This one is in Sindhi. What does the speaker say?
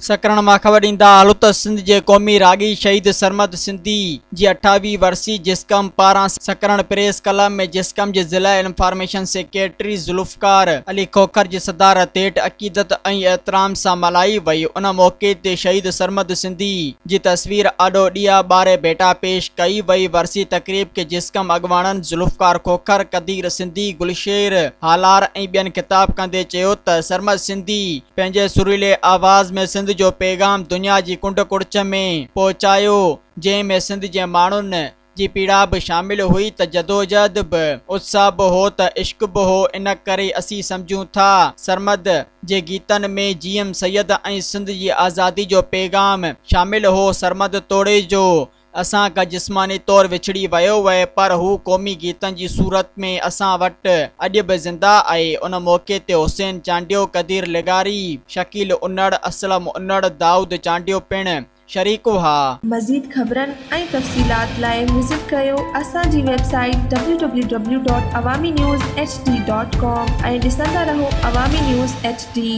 سڪرنڊ مان خبر ڏيندا هلون ته سنڌ جي قومي راڳي شهيد سرمد سنڌي جي اٺاويهه ورسي جسقم پاران سڪرنڊ پريس ڪلب ۾ جسقم جي ضلعي انفارميشن سيڪريٽري ذوالفقار علي کوکر جي صدارت هيٺ عقيدت ۽ احترام سان ملهائي وئي ان موقعي تي شهيد سرمد سنڌي جي تصوير آڏو ڏيئا ٻاري ڀيٽا پيش ڪئي وئي ورسي تقريب کي جسقم اڳواڻن ذوالفقار کوکر، قدير سنڌي، گلشير هالار ۽ ٻين خطاب ڪندي چيو ته سرمد سنڌي پنهنجي سريلي آواز ۾ سنڌ جو پيغام دنيا جي ڪنڊ ڪڙڇ ۾ پهچايو جنهن ۾ سنڌ جي ماڻهن جي پيڙا به شامل هئي ته جدوجهد به، اتساهه به هو ته عشق به هو، ان ڪري اسين سمجهون ٿا سرمد جي گيتن ۾ جي ايم سيد ۽ سنڌ جي آزادي جو پيغام شامل هو، سرمد توڙي جو اسان کان جسماني طور وڇڙي ويو اهي پر هو قومي گيتن جي صورت ۾ اسان وٽ اڄ به زنده آهي، ان موقعي تي حسين چانڊيو، قدير لغاري، شڪيل انڙ، اسلم انڙ، دائود چانڊيو پڻ شريڪ هئا. مزيد خبرن ۽ تفصيلات لاء وزٽ ڪريو اسان جي website W W W dot Awami news H D dot com ۽ ڏسندا رهو عوامي نيوز ايڇ ڊي.